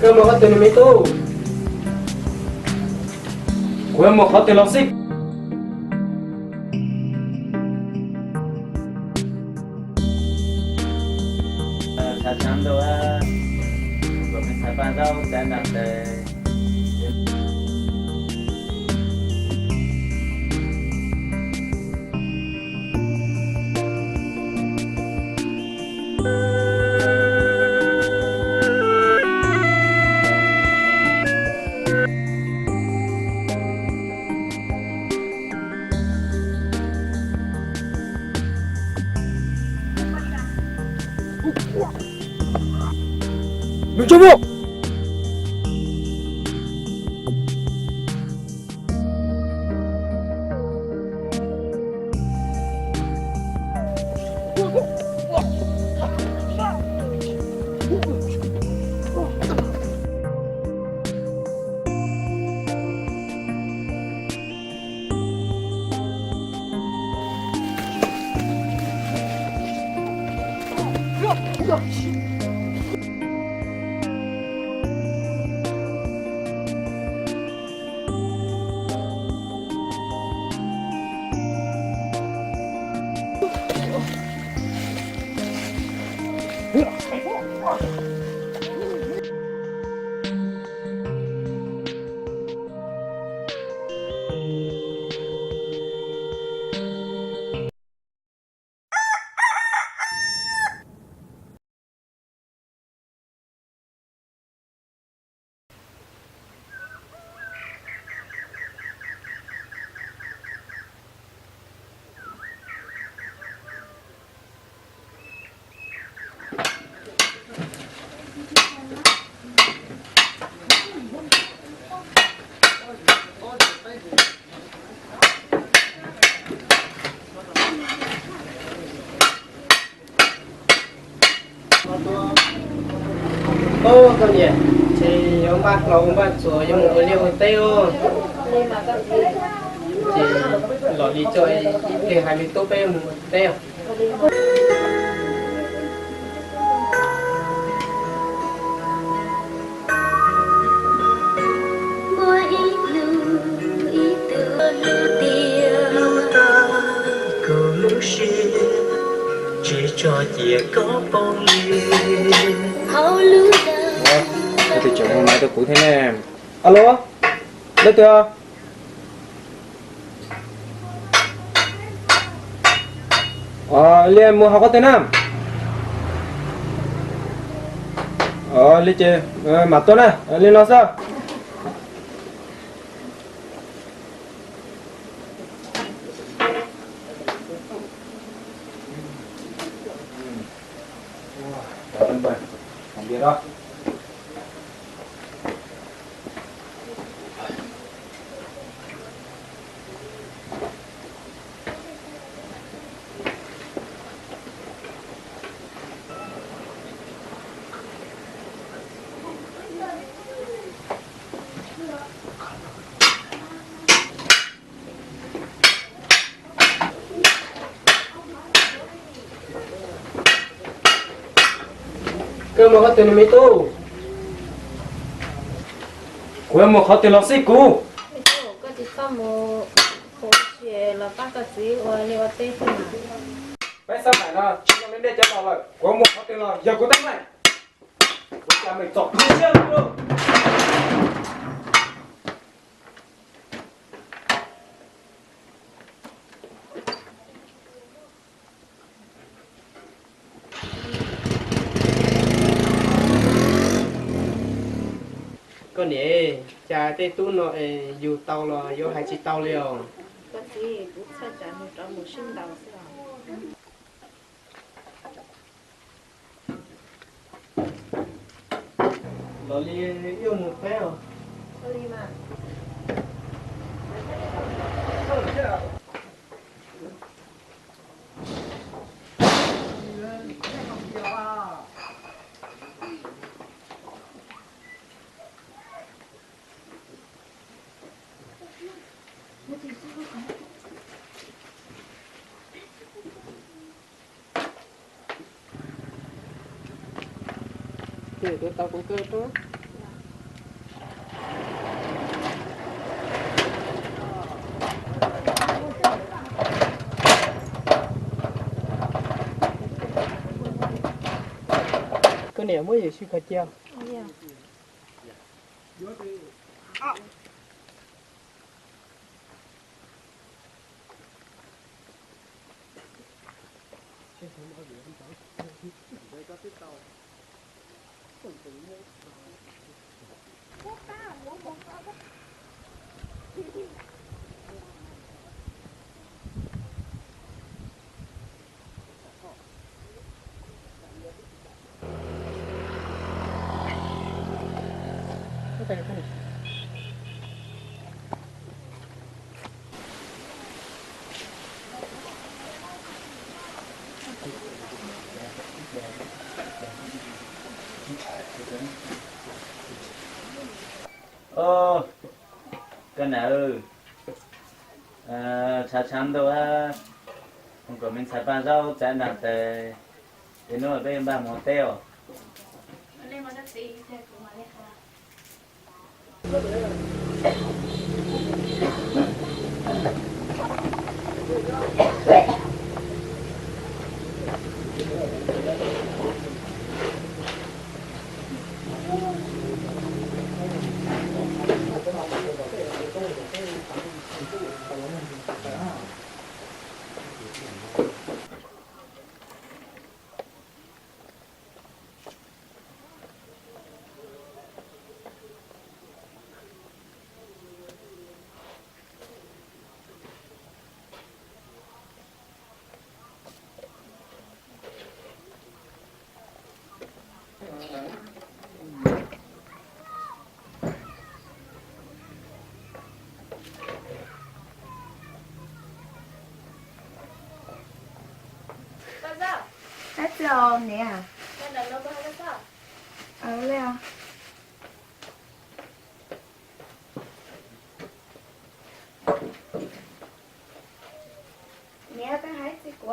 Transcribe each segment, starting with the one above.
Koj mus qhov twg no me tub? Kuv yuav mus qhov twg los xij. Ub, koj niam, ces yuav npaj hlau npaj txuas yuav mus ua liaj ua teb os. Ces los li coj ib pliag hais me tub peb mus ua teb os. Ua, leej twg tseem hu maiv rau kuv thiab ne? Alo, leej twg? Os, li mus hauv qhov twg na? Os, li ces mam tuaj na, li no xwb. Koj mus qhov twg no me tub? Kuv yuav mus qhov twg los xij kuv. Koj tsis txhob mus, kuv tsis los pab koj txiv ua liaj ua teb xwb. Peb xab maim no tsis zoo li nej cov laus lawm, kuv yuav mus qhov twg los yog kuv tab meeg. Kuv cov me txom nyem siab lauj. Koj niam, cas tej tub no es yug tau los yuav hais tsis tau li os? Koj txiv, kuv txhaj tsam nws rov mus sib ntaus xwb os. Los li yuav mus peb os. Ces tuav tau kuv kawg rau. Muab Yexus khaws cia. Ov, koj nam, tshav tshav ntuj, mus kom me ntxhais Paj Zaub txav nag tes, es hnub peb npaj mus teb os. Ab, txiv os niam. Li os. Niam, koj hais txiv kuv.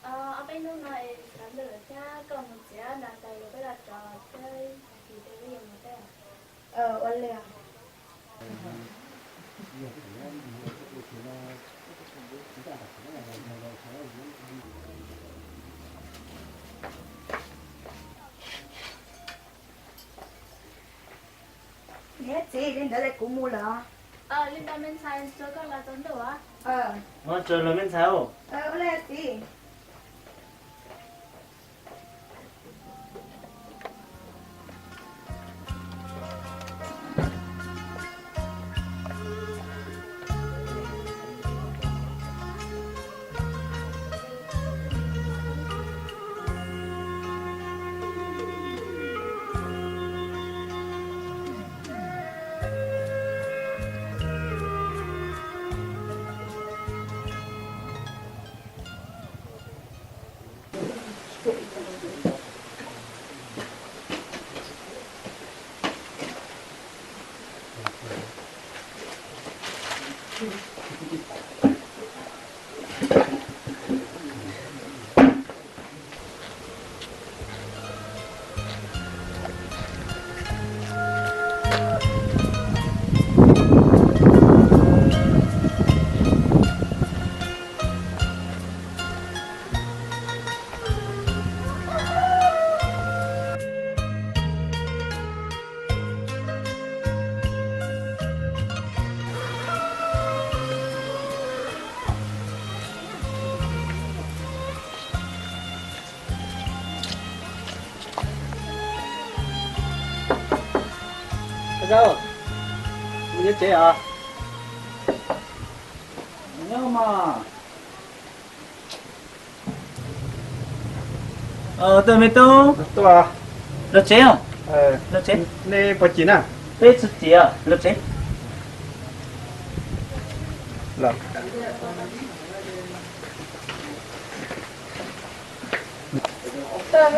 Ob peb hnub no es xav ntuj lawm thiab koj mus txiav nas tais los peb los tso thiab, tag kis peb yuav mus teb. Ua li os. Niam txiv, li ntawd ces kuv mus lawm. Li ntawd me ntxhais, tsuas koj los tsaus ntuj. Tsuas los me ntxhais. Ua li txiv. Zaub, mus nyob tsev os. Nyob mas. Tuaj me tub. Tuaj. Los tsev os. Los tsev. Nej puas chim na? Peb tsis chim, los tsev. Zam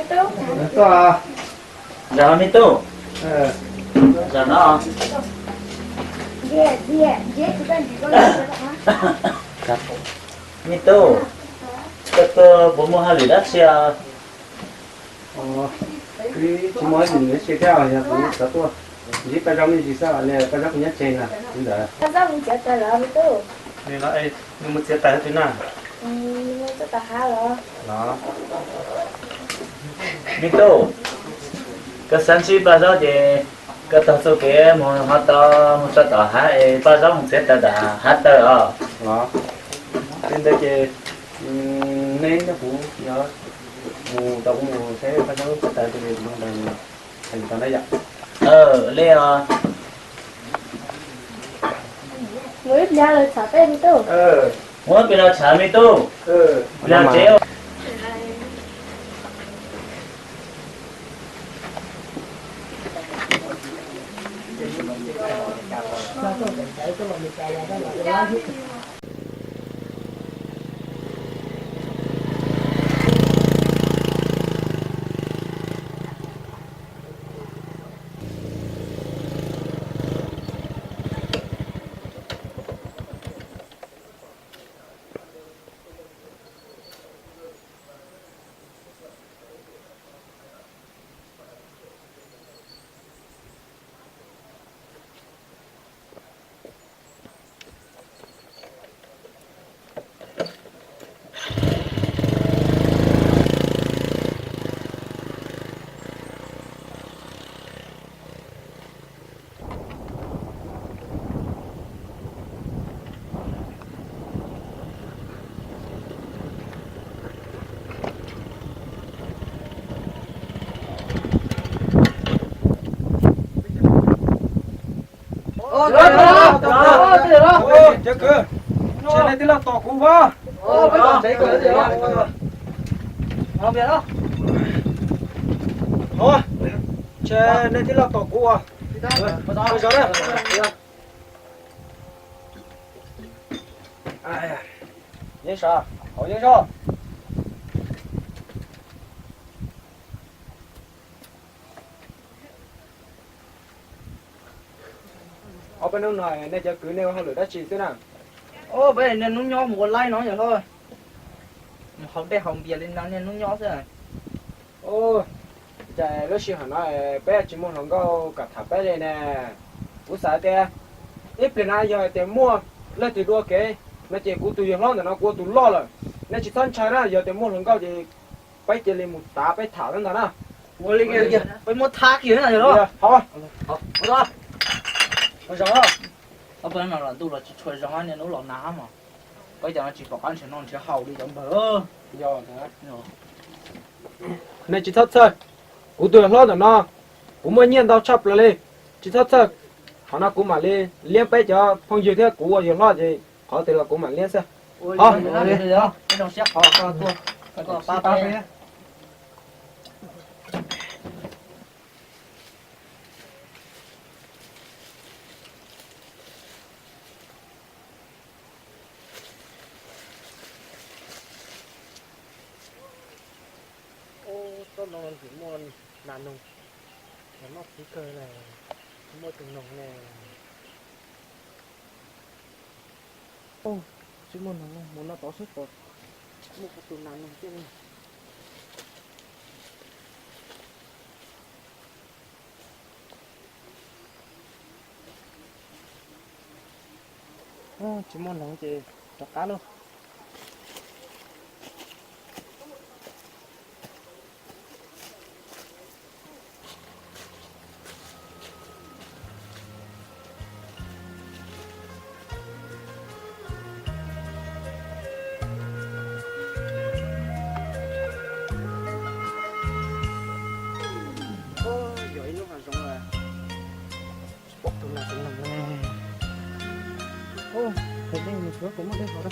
me tub. Zam no. Me tub, koj tuaj puas muaj hauj lwm dab tsi os? Tsis muaj hauj lwm dab tsi thiab, yog kuv xav tuaj ntsib Paj Zaub me ntsis xwb, Paj Zaub kuv nyob tsev na ntawd. Paj Zaub mus txiav taws lawm me tub. Nws mus txiav taws twg na? Nws mus txiav taws hav los. Me tub, Koj xav ntsib Paj Zaub ces koj taug txoj kev mus ho tau mus txog tom hav es Paj Zaub mus txiav taws tom hav taw os. Li ntawd ces nej nrog kuv mus tau, kuv mus saib Paj Zaub txiav taws li ntawd, tau na yom. Li os. Mus ib pliag los tshav peb me tub. Mus ib pliag los tshav me tub. Pliag tsev. Cov kwv, ntshe nej tij laug tos kuv os. Ntshe nej tij laug tos kuv os. Yeej sa, hauv yeej zog. Ob peb hnub no nej cov kwv nej ua hauj lwm dab tsi xwb na? Peb niaj hnub nyob mus ua laib no yog hlob. Mus haus dej haus npias li no niaj hnub nyob xwb. Cas lub sij hawm no peb tsis muaj hluas nkauj kam tham peb li ne. Kuv xav tias ib pliag na yog tias muaj leej twg dua kev no ces kuv tus yawg hlob ntawm no kuv ua tus loj lawm. Nej tsis txhob ntshai na, yog tias muaj hluas nkauj ces peb cia li mus tav peb tham ntag na. Ua li peb muab thab kiag na yog. Ob peb no los ntuj los tsis tshua zoo, niaj hnub los nag mas. Peb cov no tsis pom qab nrhiav noj nrhiav haus li cov npawg. Nej tsis txhob txhawj, kuv tus yawg hlob ntawm no kuv muaj nyiaj ntau tshaj plaws li. Tsis txhob txhawj, qhov no kuv mam li liab peb cov phooj ywg thiab kuv ua yawg hlob ces qhov twg los kuv mam liab xwb. Tsob no tseem muaj nas noog, noj txiv kawg na, muaj tus noog ne. Tsis muaj noog, mus no tod seb puas muaj tus nas noog thiab. Tsis muaj noog ces rov qab lauj. Yog ib lub hav zoov lawm. Tsis pom tus nas tus noog ne. Ub, qhov dej mus tsuav kuv muaj dej haus na.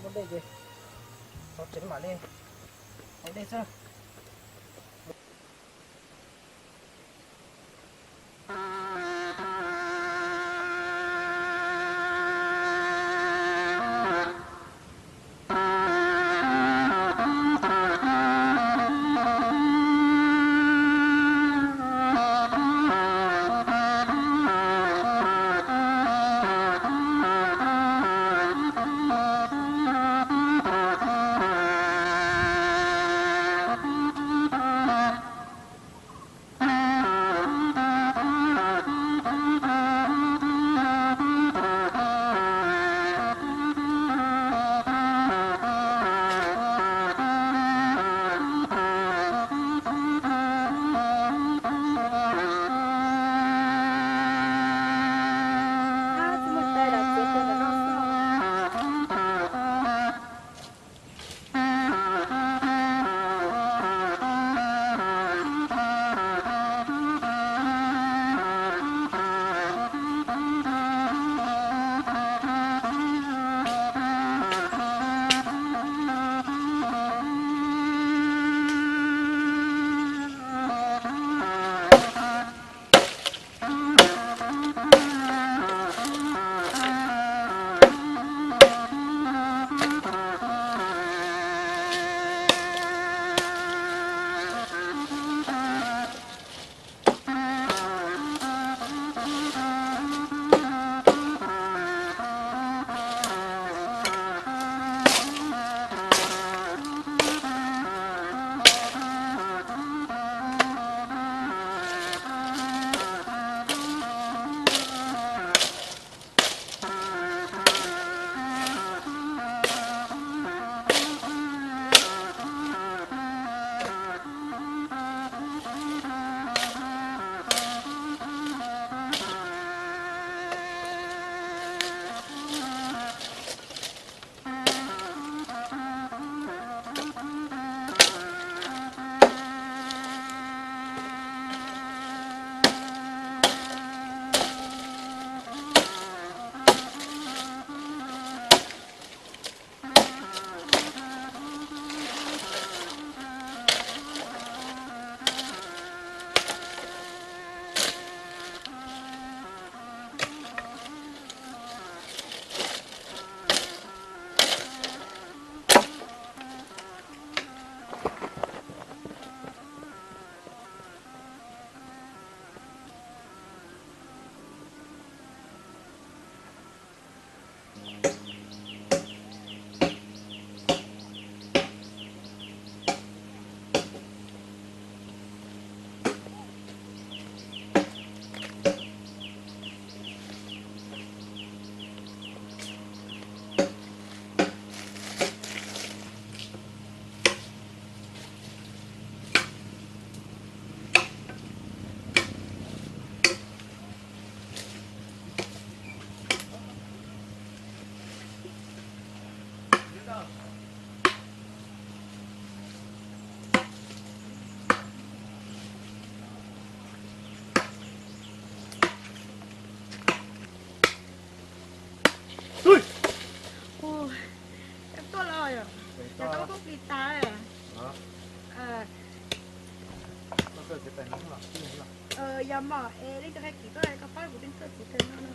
Muaj dej ces txog tsev mam li haus dej xwb. Yog mom, es leej twg hais kim koj, koj pab kuv leej twg txiv kawg no no.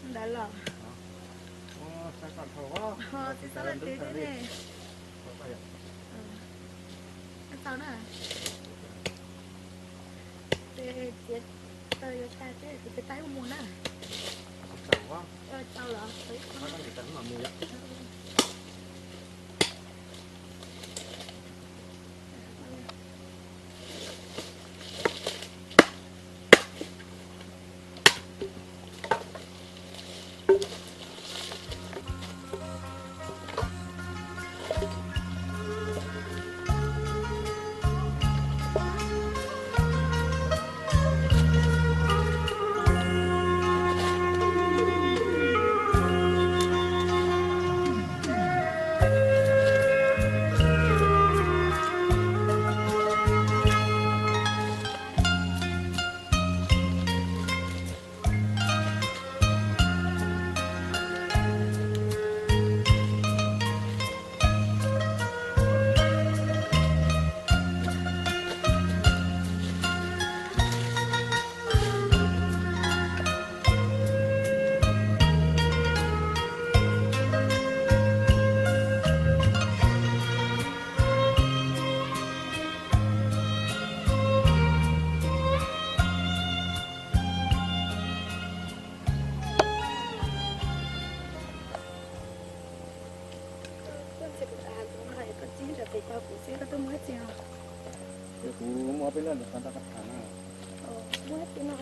Ntawd los. Txiv xav lawm twb ne. Txaus na. Ces txiav taws yuav tas ces kuv txiav taws wb mus na. Txaus los. Koj txiv kuv tham hais lus no, koj txiv nrog pem tau kuv xwb, koj tuaj muab txiv os. Ces kuv muab peb lub ntawd qhov ntawd koj tham na. Muab txiv no.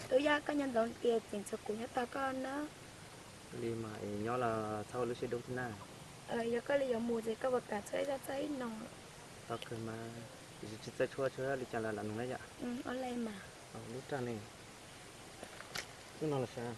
Tub Yaj, koj nyob ntawd tias tseem tshuav kuv nyob tos koj na. Li mas es nyob los txhob ua lub siab dub thiab na. Yog koj li yuav mus ces koj puas kam txhawb ib zaj txhawb ib no? Tau kawg mas, tiam sis tsis txawj tshuab, tshuab li cas los lam nug na yom. Ua li mas. Lub raj ne, lub no los sav.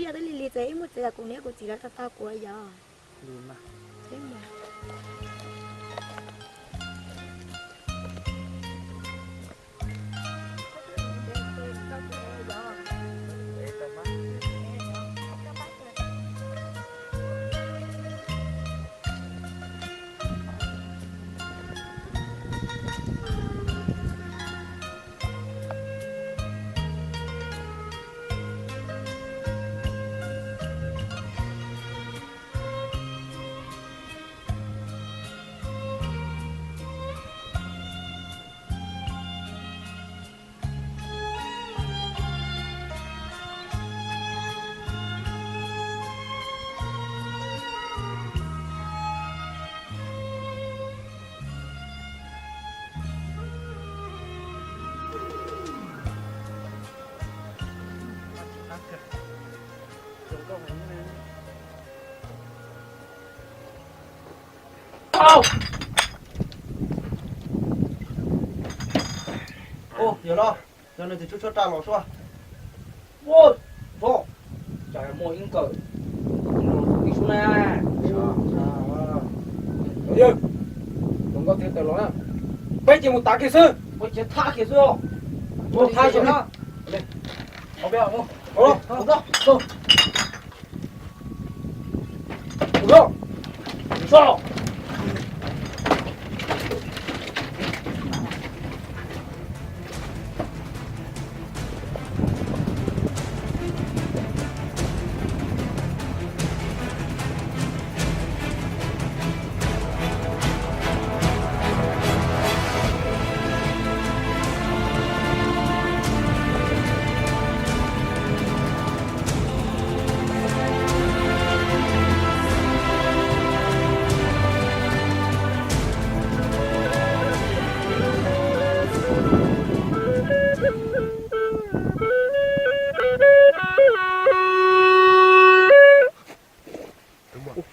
Yog twb lig lig ces ib muaj txiv los kuv niam kuv txiv lawv tau tau kuv yog. Yog los, yog nws tus tshuab tshuab raj los sua. Ua, tsov, cas muaj ib nkawm tus tib sub na. Yawg, tus nkauj txiv tawm los na, peb ces mus tav kiag xwb, peb ces thab kiag xwb os. Mus thab xwb na.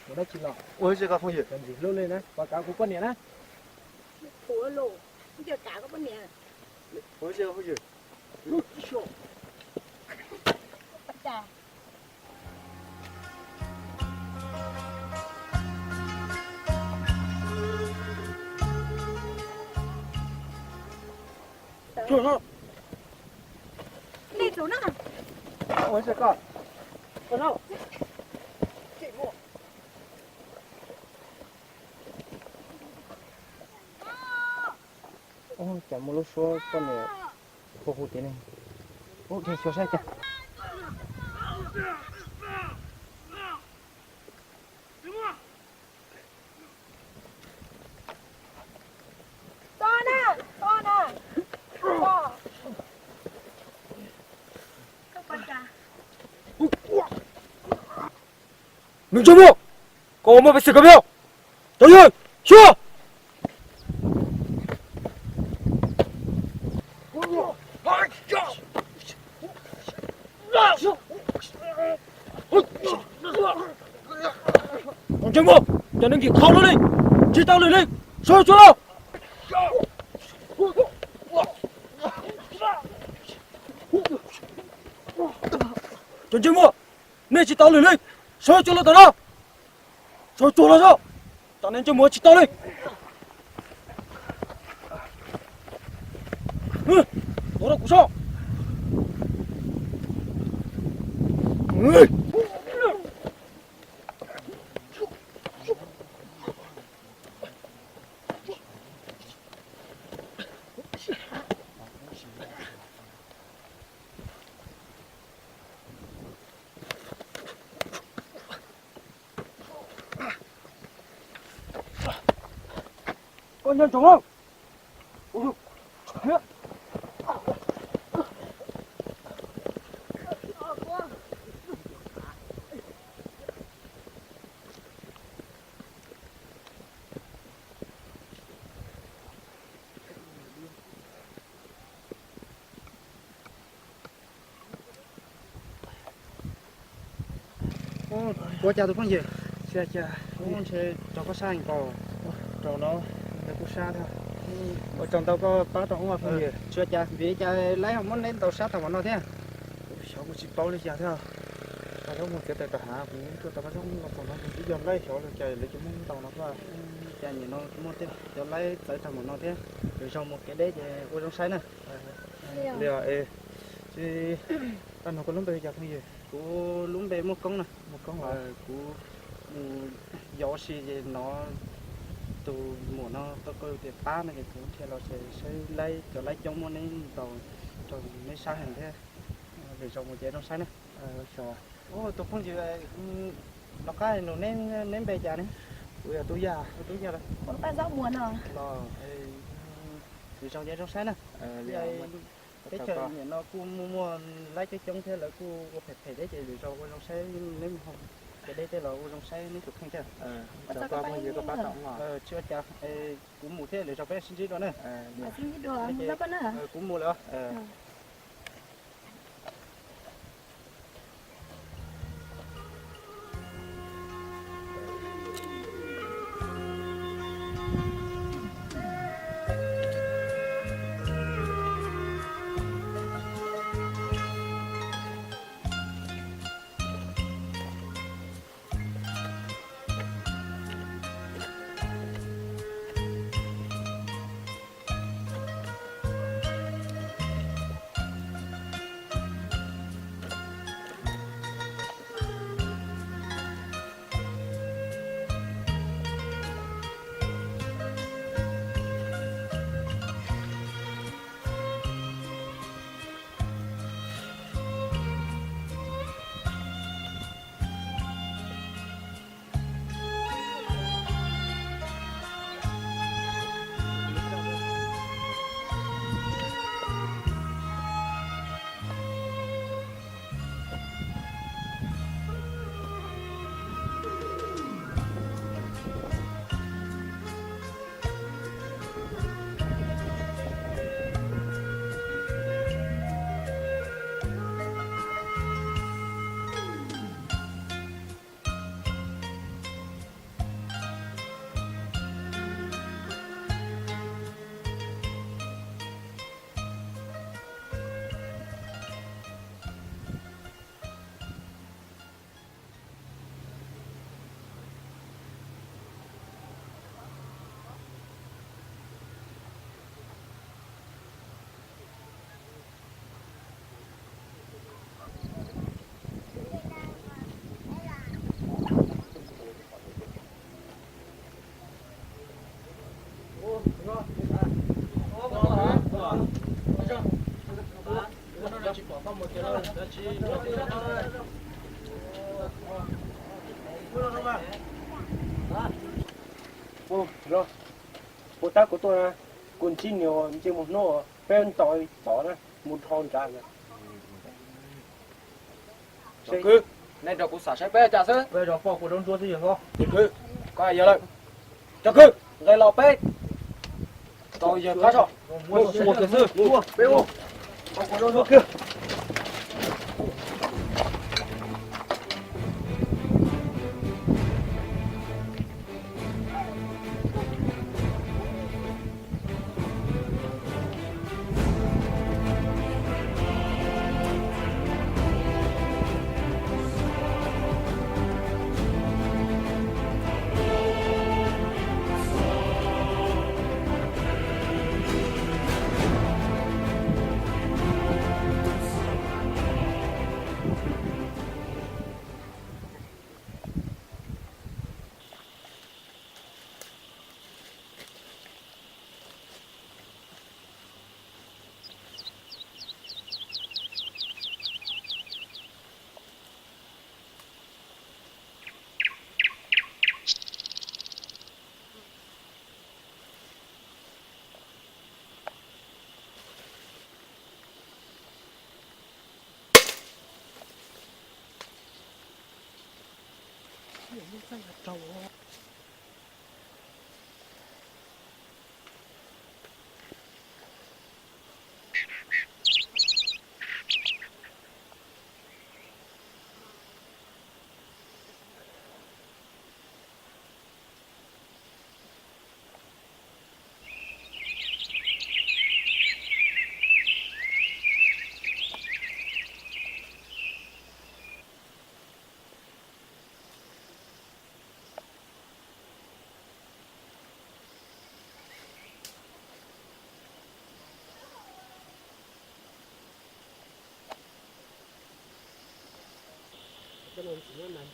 Ua dab tsi los? Ua dab tsi koj phooj ywg? Cov ntxim hlub li na, puas kav kuv poj niam na? Ua dab tsi koj phooj ywg? Ua dab tsi koj? Ua cas muaj lub suab poj niam hu hu tias ne? Ub, dhia xyuas saib cas. Nws ntsej muag, koj muaj peev xwm koj peb, cov yawg, xyuas. Ntsej muag, cov neeg nkim khau no li, tsis tau lwm li, sawv tsuag los. Cov ntsej muag, nej tsis tau lwm li, sawv tsuag los tom no. Sawv tsuag los os, cov neeg ntsej muag tsis tau li. Tuav rau kuv soj. Koj nco ntsoov. Ua cas tus phooj ywg? Ua cas rau koj sab nkaus, rau no nws kuj sab thiab. Ua tsaug ntau koj pab rau ub phooj ywg. Ua cas vim cas lawv ho muab neb ntaus sab tau npaum no thiab? Xyov kuj tsis paub li cas thiab. Cov mus txiav taws rau hav, kuv tuaj tau paj zaub no txog no, kuv twb yog laib xyov los cas lawv cov muab ntaus no. Cas nim no muaj tej cov laib txawv tag mus no thiab, lwm zaus mus kev deb ces ua zoo saib na. Li os, es, tsis, tau nug koj lub npe li cas phooj ywg? Kuv lub npe Muaj Koob na. Muaj Koob los? Kuv mus yos ua si ces hnov tus muam no tau koj tias pab no ces kuv thiaj los saib laib, cov laib coob muab neb ntaus rau neb sab heev thiab. Lwm zaus mus ces zoo saib na. Tus phooj ywg, tom qab nug neb npe cas ne? Kuv yog Tub Yaj. Tub Yaj los? Paj Zaub Muas no. Los, lwm zaus ces zoo saib na. Teb chaws nim no kuj muaj muaj laib coob coob thiab lawv kuj ua phem phem thiab ces lwm zaus ua zoo saib neb mus hauv kev deb tej los ua zoo saib neb tus kheej thiab. Tsis ua cas, kuv mus thiab lwm zaus peb sib ntsib dua na. Kuv mus lawm. Puas tab kuv tuaj na, kuv ntsib niag ntsej muag hnub peb ntaus tod na, mus dhau nrad na. Cov kwv, nej nrog kuv xam saib peb cas xwb. Peb nrog poj kuv rau nruab xwb yog. Cov kwv, koj yog lawm. Cov kwv, nqe los peb tau yawg qab so. Mus kiag xwb, peb mus.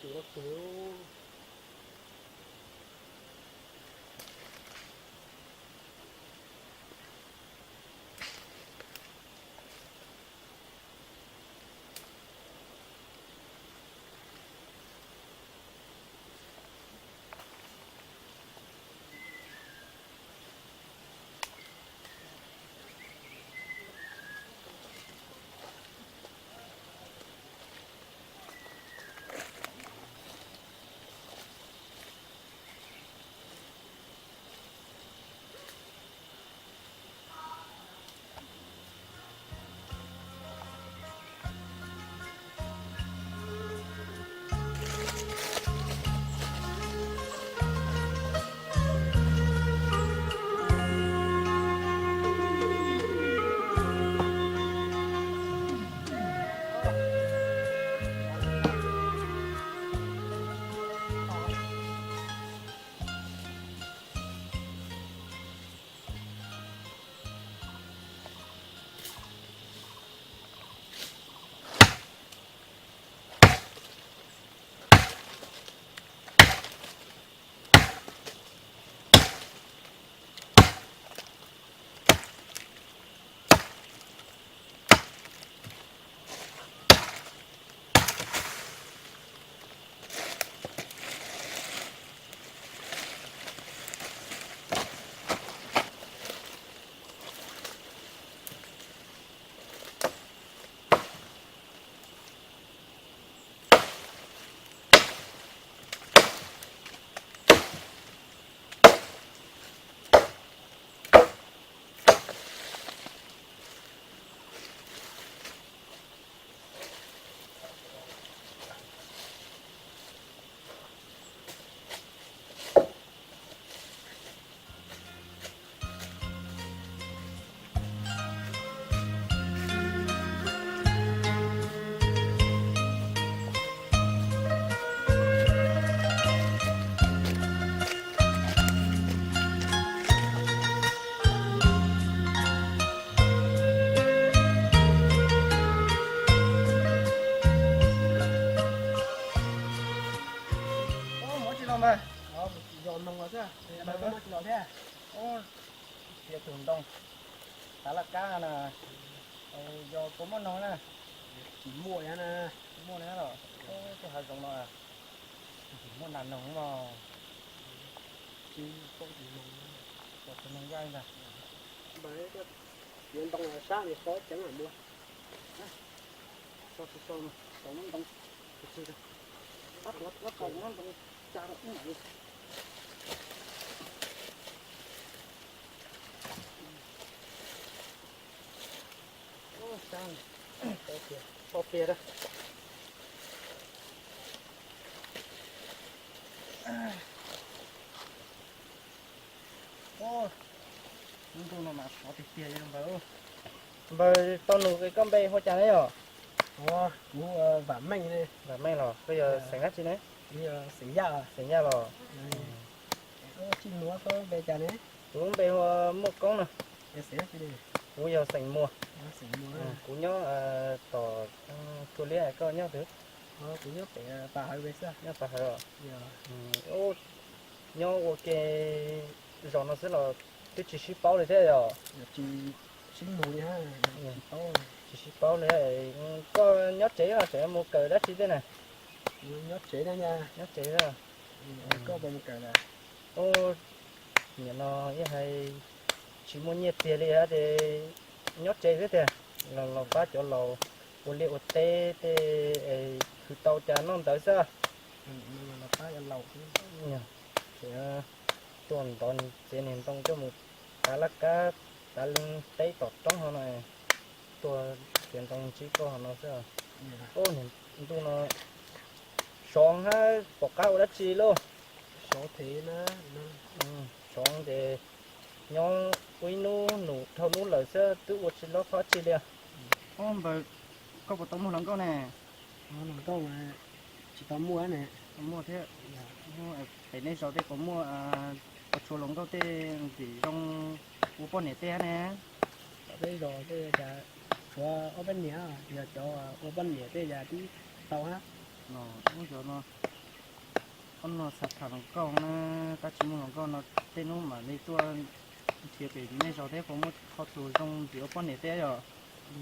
Tus no tus. Muab tsis los mas. Yog noog los xwb, muab tsis los thiab. Tias tus ntoo, tav laj kab na, yog puas muaj noog na? Tsis muaj na. Tsis muaj na los? Tej hav zoov no tsis muaj nas noog mog. Tsis paub tus noog, tus noog yaj ntag. Npawg, tias ntoo sab li xob ceev muaj. Tso tso tso, tau muab ntoo, tab tuav tuav tau muab ntoo tsa rau ub mam li. Sab, tso tiag, tso tiag a. Lub ntuj no mas sov tiag tiag li npawg. Npawg, tau nug koj npe hu cas ne yom? Kuv Vam Meej. Vam Meej los koj yog xeem dab tsi ne? Xeem Yaj. Xeem Yaj los. Tsis nug koj npe cas ne? Kuv lub npe hu Muaj Koob no. Kuv yog xeem Muas. Kuv nyob tom Tsuas Liab, koj nyob twg? Kuv nyob pem Pas Hawv xwb. Nyob Pas Hawv os. Nyob ua ke zos no xwb los twb tsis sib paub li thiab yom? Tsis sib nug li, tsis paub li. Koj nyob tsev los tseem mus kawm dab tsi thiab na? Nyob tsev thiab. Koj puas mus kawm lawm? Ub, nim no ib hais tsis muaj nyiaj txiag li hab ces nyob tsev xwb tiag. Los los pab cov laus ua liaj ua teb tej, khwv tau cas noj ntawd xwb. Tuaj ntov txiav niag ntoo coj mus tav laj kab, tav teb tom roob hauv no, tuaj txiav ntoo ntsib koj hauv no xwb. Ub, niag ntuj no sov hab pom qab ua dab tsi lauj. Sov ces nyob ua ib hnub nus dhau hnub lawm xwb twb ua tsis loj txhob tsi li. Ub npawg, koj puas tau muaj hluas nkauj ne? Hluas nkauj tsis tau muaj ne. Muaj thiab. Pem nej zos tej puas muaj, puas tshuav hluas nkauj tej ntxim zoo ua poj niam tej hab ne? Tom peb zos tej cas tshuav ua poj niam, yog cov ua poj niam tej cas twb tau hab. Ub, cov no Ob no xav tham hluas nkauj na, tab tsis muaj hluas nkauj no, tej hnub mam li tuaj nrhiav pem nej zos thiab puas muaj qhov twg zoo ntxiv ua poj niam thiab yom?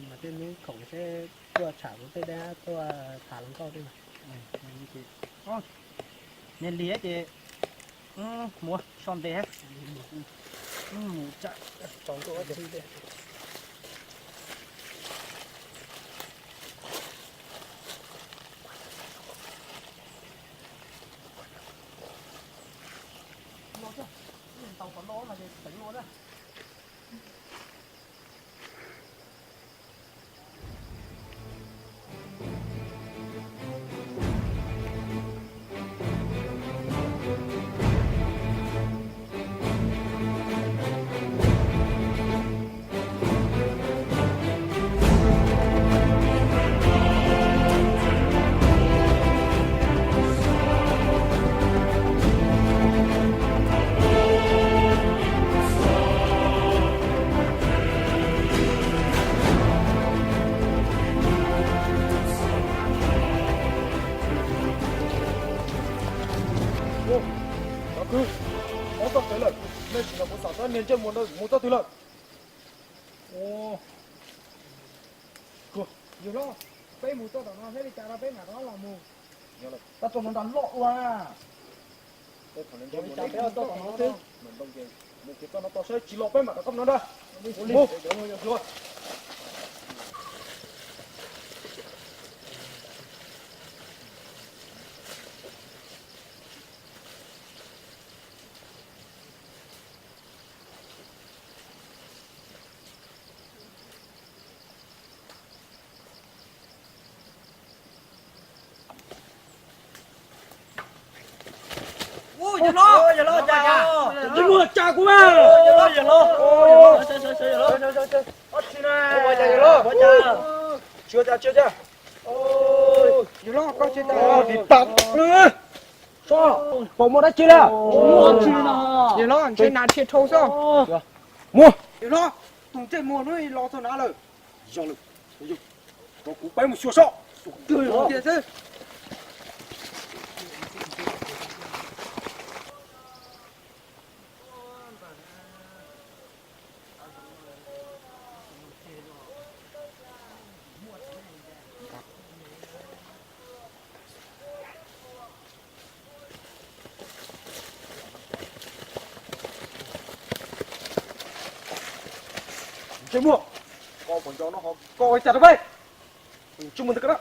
Mas tej hnub khoom seb tuaj tsham kuv tej dab tuaj tham hluas nkauj tej. Niag liam ces mus so ntev, mus tsa. Cov kwv, mob txoj kev lawm, nej tsis los kuv xam seb niag ntsej muag ntawd mus txoj twg lawm. Yawg hlob, peb mus txoj tom no thiab li cas rau peb mam rov los mus. Tab tom no nram loj ua. Mus kiag txoj no tod seb tsis los peb mam rov qab no ntag. Mus. Yawg hlob, yawg hlob, cas, yawg hlob, cas kuv, yawg hlob, yawg hlob, tsis ua cas, tsis ua cas. Yawg hlob, koj tsis tas, tsis tas. Sob, puas muaj dab tsi li? Yawg hlob, ntshe nas rhia dhau xwb. Muaj. Yawg hlob, tus ntsej muag hnub los txog na lawm. Yog lawm, rau kuv peb mus xyuas sob. Tiag xwb. Ntsej muag, koj puas nco no ho koj ua cas rau peb? Ntsej muag ntawd koj na.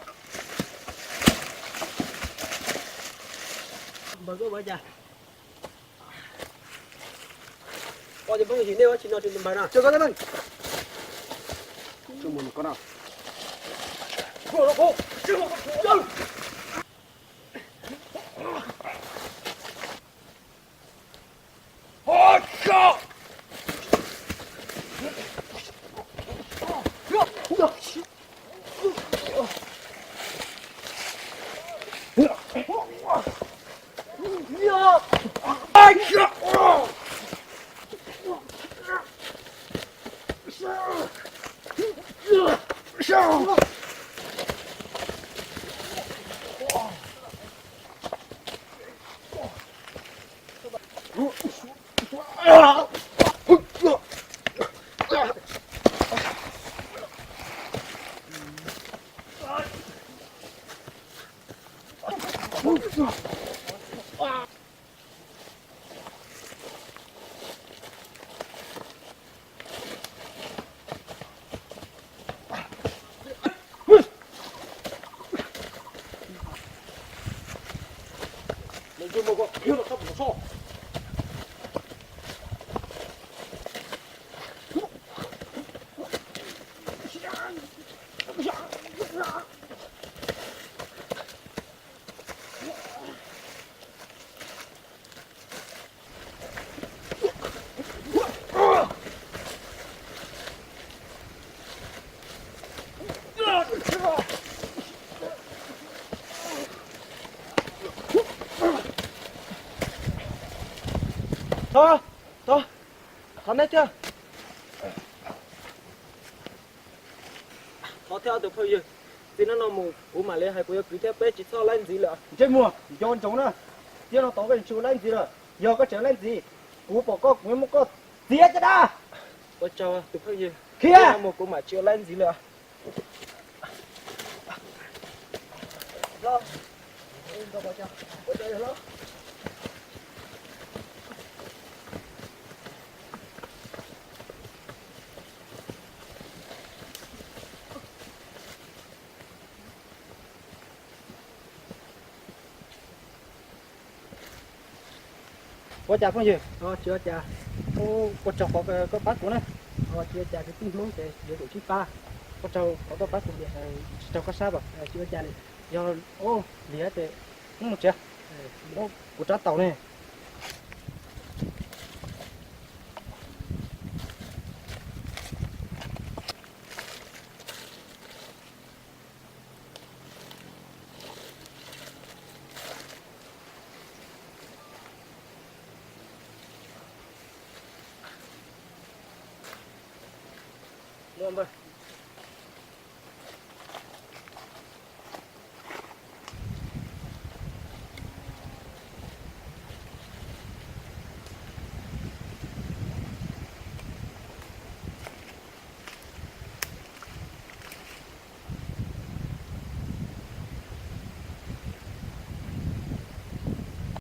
Npawg koj ua cas? Koj ces pheej him nej ua tsis no tsis npawg na. Ntsej muag ntawd koj na. Thov, thov, thov neb thiab. Thov thiab ob tug phooj ywg, txij hnub no mus kuv mam li hais kuv yuav kwv thiab peb tsis txhob laib ntxiv lawm. Ntsej muag, nco ntsoov na. Txij no tod koj tsis ua laib ntxiv lawm. Yog koj tseem laib ntxiv, kuv pom koj kuv muab koj txiav caj dab. Ua tsaug tus phooj ywg, khiav mus kuv mam tsis ua laib ntxiv lawm. Ua cas phooj ywg? Tsis ua cas. Ua tsaug qhov koj pab kuv na. Tsis ua cas, kwv tij Hmoob ces yuav tsum sib pab. Ua tsaug qhov koj pab kuv, tsis raug koj sab pas? Tsis ua cas li. Yog li ces mus tsev, kuv rov taus ne. Npawg,